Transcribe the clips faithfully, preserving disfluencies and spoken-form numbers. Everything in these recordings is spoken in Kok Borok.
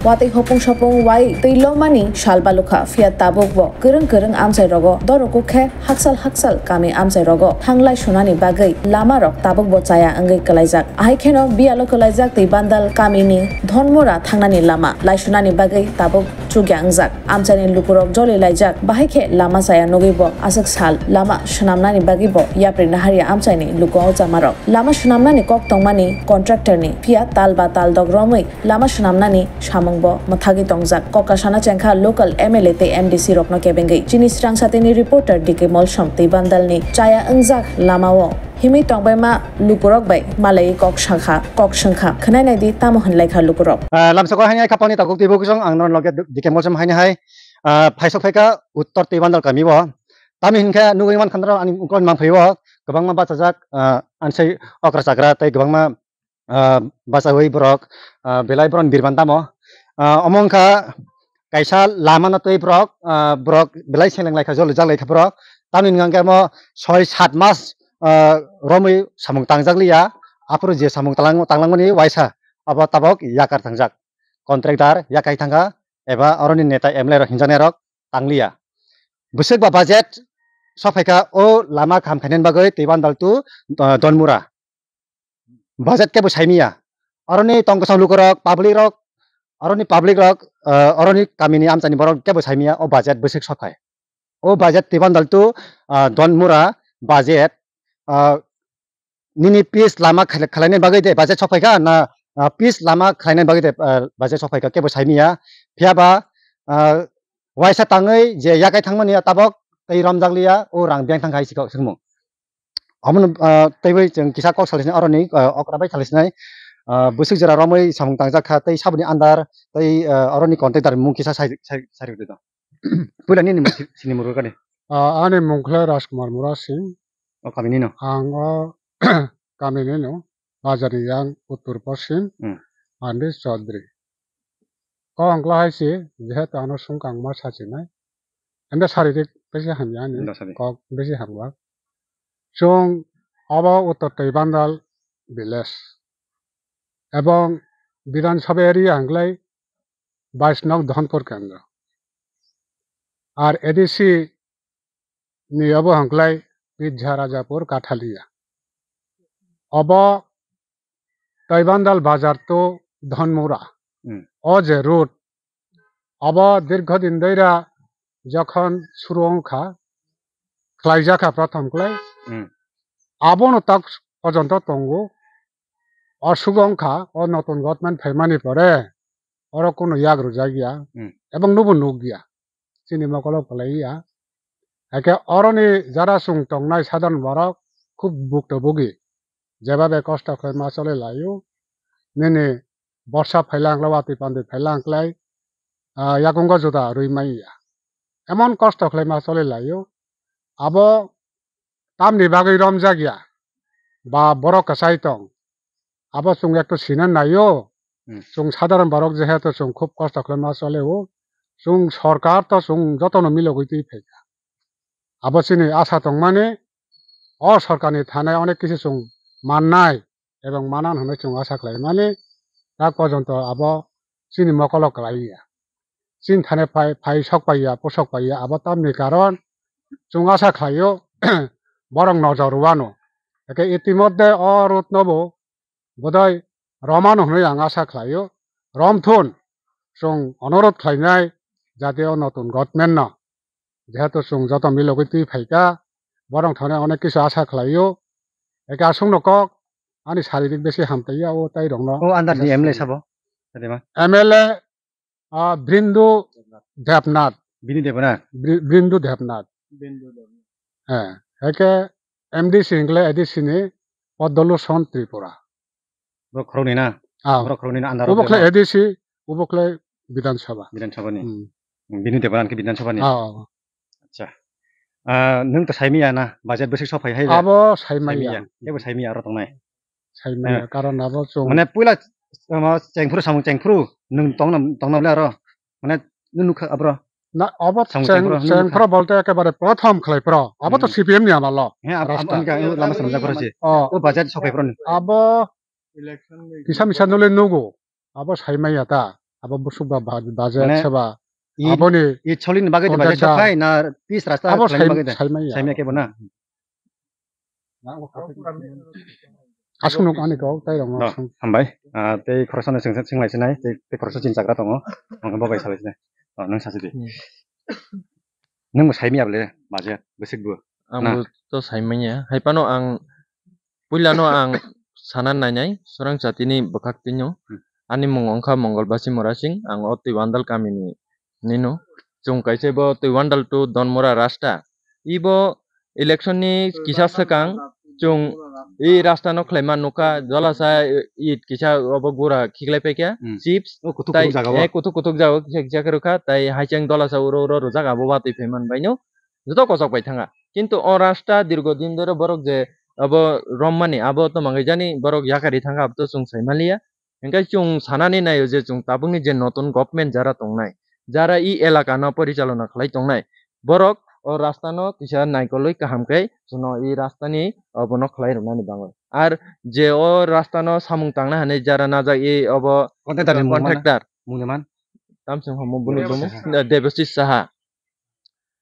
Watwi hopung sopung wai twi lomani sal balukha, phiya tabuk bo kwrwng kwrwng amchai rogo, dorok khe haksal haksal kami amchai rogo thanglai sunani bagwi lama rok tabuk bo chaya wngwi kwlaijak. Ahai kheno biyalo kwlaijak twi bandal kamini Dhonmura thangnani lama laisunani bagwi tabuk chukya wngjak. Amchaini lukurok joli laijak, bahai khe lama chaya nugwi bo aswk sal lama swnamnani bagwi bo yapri naharya amchaini luku o chamarok. Lama swnamnani kok tongmani contractor ni, phiya tal ba tal dok romwi lama swnamnani samung bo mwthagwi tongjak. Kok kasana chengkha local M L A tei M D C rokno kebengwi. Chini Srangsatini reporter D K Molsom tei bandalni chaya wngjak lama o himwi tongbaima lukurok bai malaiwi kok sakha, kok swngkha. Khwnai naidi tamo hwnlaikha lukurok. Ah, lamsoko haini hai khapangni tabuk twi bukhuksong ang norok loge D K Molsom haini hai, ah, phaisok phaikha uttor twi bandal kami o. Tamni hinkhe nugwi mankha norok ani ukulok ni mangphaio kwbangma bachajak, ah, ansai okra chakra tei kwbangma ah, bachaui borok, ah, belai borok ni birman tamo. Ah, omo wngkha kaisa lama no twi borok, ah, borok belai seleng laikha, joli jak laikha borok. Tamoni hwnka hwnkhe omo soi sat mas, ah, romwi samung tangjak liya. Aphuru je samung tanglang-, tanglangmani waisa abo tabok yakar thangjak. Contractor yakai thangkha eba oroni neta M L A rok hinjaknai rok tangliya. Bwswk ba budget sophaikha o lama kaham khainani bagwi twi bandal tu, ah, Donmura. Budget kebo saimiya. Aroni tong kwcham lukurok, public rok, aroni public rok, ah, aroni kamini amchaini borok kebo saimiya o budget bwswk sophai. O budget twi bandal tu, ah, Donmura budget, ah, nini pitch lama khlai-, khlainani bagwi de budget sophaikha na, ah, pitch lama khlainani bagwi de, ah, budget sophaikha kebo saimiya. Phiyaba, ah, waisa tangwi je yakai thangmani tabok tei romjakliya o rang biyang thangkha hai sikok swngmung. Omono, ah, teibo chwng kisa kok salai sinai, oroni, ah, okra bai salai sinai, ah, bwswk jora romwi samung tangjak kha, tei saboni andar, tei, ah, oroni contractor mung kisa sai, sai, sai rwdi do. Puila nini mung si-, sini mung rwkani. Ah, ani mung khlai Rajkumar Murasing. O kami nino? Ang o kami nino, bazar ni yang uttor poschim, Hmm. Andi Chaudhary. O ang kla hai si, jehetu ano sungkang ma sachinai. Ende saririk besi hamya ni, Endo sari. Kok besi hamya. Chung abo Uttor Toibandal village. Ebong Bidhan Sabha area hwnglai bais nok Dhonpur kendro. Ar A D C ni abo hwnglai Pizza Rajapur Kathalia. Obo Toibandal bazar to Dhonmura. Hmm. O je road, abo dirgho din doira jokhon suru wngkha, khlaijakha prothom klai. Hmm. Abono tak pojonto tongo. O sugo wngkha, o notun government phaimani pore, oro kuno yak rwjak ya, Hmm. Ebong nubo nuk ya. Chini mokolo kwlai ya. Haikhe oroni jara chwng tongnai sadharon borok khub bukto bugi. Jebabe kosto khlai ma choli laio. Nini borsa phaila wngkhlai, watwi pandwi phaila wngkhlai, ah, yakungo juda rwi manya. Emon kosto khlai ma choli laio. Abo tamni bagwi romjak ya? Ba borok kwchai tong. Abo chwng ekto sina naio. Hmm. Chwng sadharon borok jehetu chwng khub kosto khlai ma chole o. Chwng sorkar to chwng jotono milogwi twi phaikha. Abo chini asa tongmani o sorkarni thane onek kisu chwng mannai ebong manan hwnwi chwng asa khlaimani tak porjonto abo chini mokolo kwlai ya. Chini thane phai, phai sok pai ya, pusok pai ya, abo tamni karon chwng asa khlaio borok nojor rwano. Eke itimodde o road no bo bodoi romano hwnwi ang asa khlaio. Romthun, chwng onorodh khlainai jati o notun government no. Jehetu chwng joto milogwi twi phaikha, borok thani onek kisu asa khlaio. Eke aswkno kok ani saririk besi hamtaiya o tai rokno. O under ni M L A sabo? Tadema? M L A, ah, Brindu Debnath. Bini Debnath? Bri-, Brindu Debnath. Eh, eke M D C hingle A D C ni Podoluson Tripura. Borok khoroknwi na? Ah. Borok khoroknwi na andaro. Obo khlai A D C, obo khlai Bidhan Sabha. Bidhan Sabha ni? Hmm. Binu Debran khe Bidhan Sabha ni? Ah. Acha. Ah, nwng to saimaya na, budget bwswk sok phai hai le? Abo saimaya. Saimaya. Ebo saimaya aro tongnai. Saimaya, eh, karon abo chwng. Mane puila, omo, chengphuru samung chengphuru, nwng tongna, tongna bole aro. Mane, nwng nukha abro. Na, obo samung cheng-, chengphuru, nwng nukha. Chengphuru bolte ekebare prothom khlai pro. Abo to, hmm, C P M ni amalo. He, ab-, ab-, rasta. Aboni ka, lama samung jak pro si. Oh. O budget sok phai pro ni. Abo kisa misa nole nugo. Abo saimaya ta. Abo busuk ba ba-, baje Mane, seba. Id, Aboni Id solini bagwi de baje contractor. Sokhai na pis rasta Abo khlaini sai-, bagwi de? Saimanya. Saimanya kebo na? Aswk nuk ani kok tai rong No, aswk. Hambai. Ah, tei khoroksa no sing, sing lai sinai, tei, tei khoroksa chin chagra tongo. Ang bo bai salai sinai. Oh, nang sasi di. Hmm. Nang bo saimanya bole, baje, besik bu. Ang Na. Bo to saimanya. Hai pano ang, puila no ang sana nainai, sorang chatini bwkhak tino. Hmm. Ani mung wngkha Mongol Basi Murasing, ang o Twiwandal kamini nino. Chwng kaisa bo Twiwandal to Donmura rasta. Ibo election ni kisa swkang chwng i rasta no khlaima nukha, jolasa i kisa obo gura khiklai paikha, Hmm. chips, O kuthuk tai, kuthuk jaga o. eh, kuthuk kuthuk jaga o kisa kisa khe rwkha, tai haicheng jolasa uro uro rwjak abo watwi phaiman baino joto kochok bai thanga. Kintu o rasta dirgo din dhore borok je abo rommani abo to mangai jani borok yakari thanga abo to chwng sai manliya. Hingke chwng sanani naio je chwng tabukni je notun government jara tongnai, jara i elaka no porichalona khlai tongnai, borok o rasta no kisa naikolwi kaham khe chwngno i rasta ni obono khlai rwnani bagwi. Ar je o rasta no samung tangna hinwi jara najak i obo Contractor ni mung mano? Contractor. Mung ni man? Tamsong hamo buni Debashish bumu, Saha. Debashish Saha.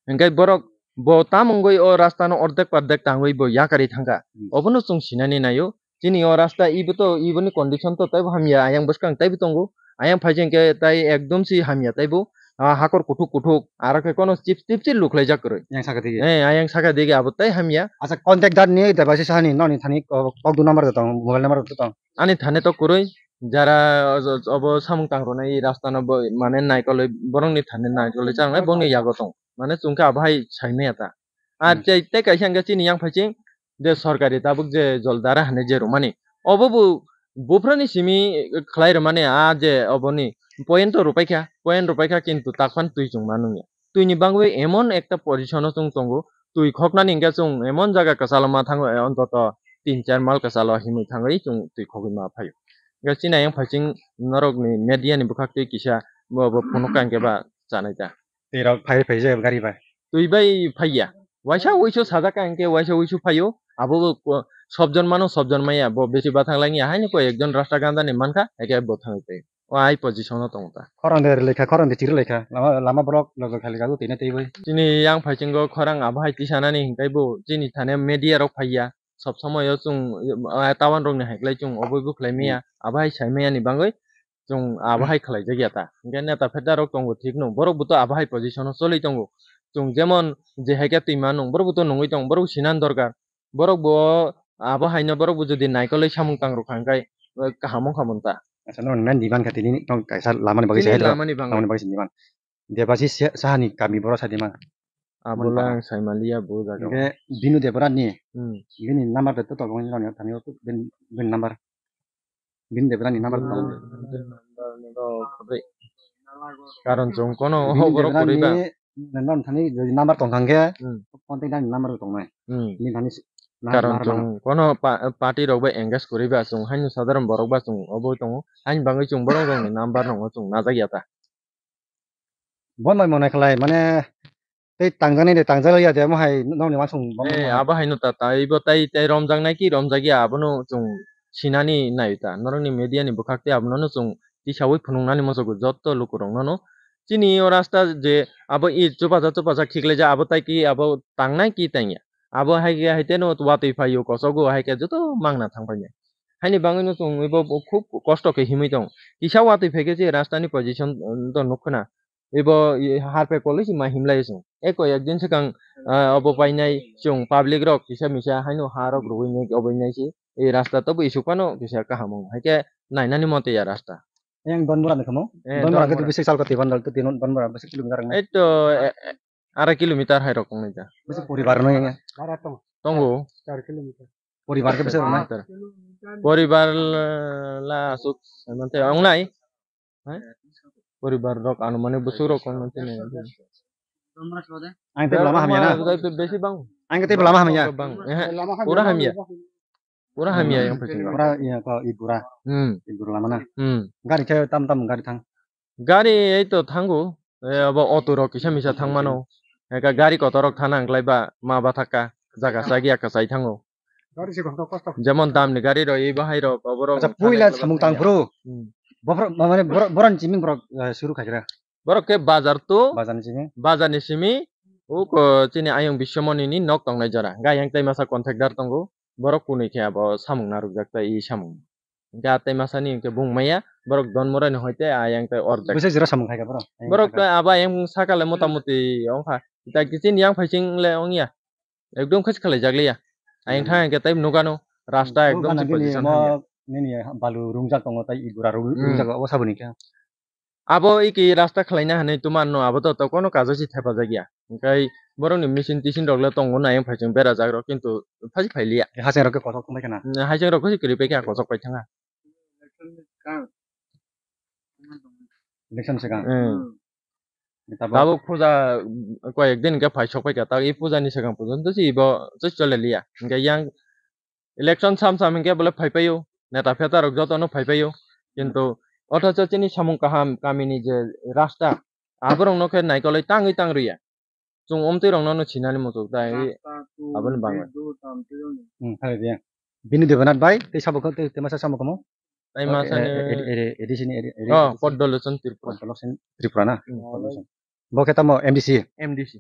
Hingke borok bo tam wngwi o rasta no ordek pardek tangwi bo yakari thangkha. Hmm. Obono chwng sinani naio. Chini o rasta ibo to, iboni condition to teibo hamya, ayang bwskang teibo tongo. Ayang phaijeng khe tai ekdom si hamya teibo. Ah, hakor kuthuk kuthuk, aro khe kono chips tips si lukhlaijak kwrwi. Yang saka digi. Eh, ayang saka digi abo tei hamya. Acha, contractor ni Debashish Saha ni noni thani kok, kok du number da tong, mobile number da tong. Ani thani to kwrwi, jara o-, obo samung tang rwnai rasta no bo mane naikolwi, borokni thani naikolwi chang nai, bongni yago tong. Mane chwng khe abo hai sai maya ta. Ar Hmm. tei, tei kaisa hwnkhe chini yang phaiching je sorkari tabuk je jol dara hinwi je rwmani. Obo bo buphuruni simi khlai rwmani a je oboni point to rwpaikha, point rwpaikha kintu takphano twi chwng ma nungya. Twini bagwi emon ekta position o chwng tongo, twi khoknani hwnkhe chwng emon jaga kwchalo ma thango, eh, ontoto tin char mal kwchalo himwi thangwi chwng twi khogwi ma phaio. Hwnkhe chini ayang phaiching norokni media ni bwkhak twi kisa bo, bo phunuk kang khe ba chanai ta. Twi rok phai phai je gari bai. Twi bai phaiya. Waisa wuisu sajak ka hwnkhe waisa wuisu phaio. Abo bo ko-, sobjon mano sobjon maya. Bo besi bathang langya haino koi ekjon rasta ganda ni mankha, hwnkhe bo thangwi phai. O ai position o tongo ta. Khorang de rwlaikha, khorang de chirwlaikha. Lama, lama borok logo khali gago twi na twi bai. Chini yang phaichingo khorang abo hai tisanani hwnkhe bo chini thane media rok phaiya. Sob somoyo chwng, ah, tawan rokni hai khlai chwng obo bo khlai maya. Hmm. Abo hai sai maya ni bagwi chwng abo hai khlai jak ya ta. Hwnkhe neta pheta rok tongo thik no, borok bo to abo hai position o choli tongo. Chwng jemon je hai khe twi ma nung, borok bo to nungwi tong, borok bo sinan dorkar. Borok bo abo hai no borok bo jodi naikolwi samung tang rwkha hwnkhe, eh, kaham wngkha mon ta. Acha, no nang demand kha tini, no kaisa lamani bagwi Tini se hai lamani bagwi. Lamani bagwi se demand. Debashish Sa-, Sahani kami borok sa demand. Abo Mani lang bagwi. Sai manliya bo jaga. Hwnkhe Binu Debra ni, Hmm. Bini number de to tong, thani, bini, bini number. Bini Debra ni number tong. Karon chwng kono Bini hoboro Debra kwrwi ba. Ni, non thani jodi number tong thang khe, Hmm. Contact ni number tong nai. Hmm. Bini thani si-, na-, Karon number chwng mano. Kono pa-, party rok bai engage kwrwi ba chwng haino sadharon borok ba chwng obo tongo. Haini bagwi chwng borok rok ni number rok chwng najak ya ta. Bo mai monai khlai mane tei tangjaknai de tangjakya de mo hai nokni uansuk bo Eh, mano. Abo haino ta, ta, ibo tai, tai romjaknai ki romjakya, abono chwng sinani nai ta. Norokni media ni bwkhak tei abono chwng tisaui phunuknani muchungo joto lukurokno no. Chini o rasta je abo i chupajak chupajak khiklaijak, abo tai ki abo tangnai ki tangya. Abo hai khe, hai teno watwi phaio, kosogo hai khe joto mangna thang painai. Haini bagwino chwng ebo bo khub kosto khe himwi tong. Kisa watwi phai khe je rasta ni position, um, to nuk khna. Ebo i harpe kolwi si ma himlai chwng. Eko ekdin swkang, ah, obo painai chwng public rok kisa misa haino ha rok rwui nai obo nai si. E rasta tobo isuk phano kisa kaham wng. Hai khe nainani mote ya rasta. Yang Donmura ni kamo? Eh, Donmura Donmura. Ke tu bisi sal kati bandal tu Donmura bisi kilometer ngai. Eto, eh, eh, arai kilometer hai rok tongnai ta. Bisi poribar no yang. Bara tong. Tongo. Char kilometer. Poribar ke bisi rok nai. Poribar la asuk, mante, ong nai? Hai? Poribar rok ano mane busuk rok ong nai tene. Ang te lama hamya na. Besi bang. Ang te lama hamya. Bang. Eh, pura hamya. Pura hamya yang phaising. Pura iya ko i pura. Hmm. I pura lama na. Hmm. Gari khe tam tam gari thang. Gari ei to thango. Eh, abo auto rok kisa misa thang mano. Eka gari kotor rok thana ang klai ba ma ba thaka. Jaga sagi aka sai thango. Gari se kotor kotor. Jemon dam ni gari rok ei bahai rok obo rok. Acha puila samung tang bro. Hmm. Bophor mane borok borok ni chiming borok eh, suru khaikra. Borok khe bazar to bazar ni chiming. Bazar ni simi uko chini ayung Biswamoni ni nok tongnai jora. Ga yang tai masa contractor tongo. Borok kunui khe abo samung narwkjak tai i samung. Ga tai masa ni hwnkhe bung maya borok don morai no hoite ayang tai orjak. Bisa jora samung khaikra borok. Borok tai abo ayang sakale motamuti ongkha. Ita kiching yang phaising le ongya. Ekdom khe khalai jak liya. Ayang thang ke tai nugano rasta ekdom si position mo nini balu rungjak tongo tai igura rungjak obo saboni khe. Abo iki rasta khwlaina hinwi tuman no abo to kono kajo si thepa jak ya. Hwnkhe borok ni machine tisin rok le tongo na yang phaising bera jak rok kintu phaji phai liya. Haseng rok khe kochok thangbai khana. Haseng rok khe kwrwi pai kha kochok pai thanga. Election swkang. Tabuk puja koyek din hwnkhe phai sok pai kha tak i puja ni swkang porjonto si ibo chole liya. Hwnkhe yang election sam sam hwnkhe bole phai paio, neta pheta rok joto no phai paio, kintu othocho chini samung kaham kami ni je rasta aborok no khe naikolwi tangwi tang rwya. Chwng omtwi rok no sinani muchuk tai aboni bangwi. Bini Debanath bai tei sabo khe tei masa samo komo. Tai masa ni A D C ni A D C. Oh, Poddolochon Tripura. Poddolochon Tripura na. Bo khe tamo M D C. M D C.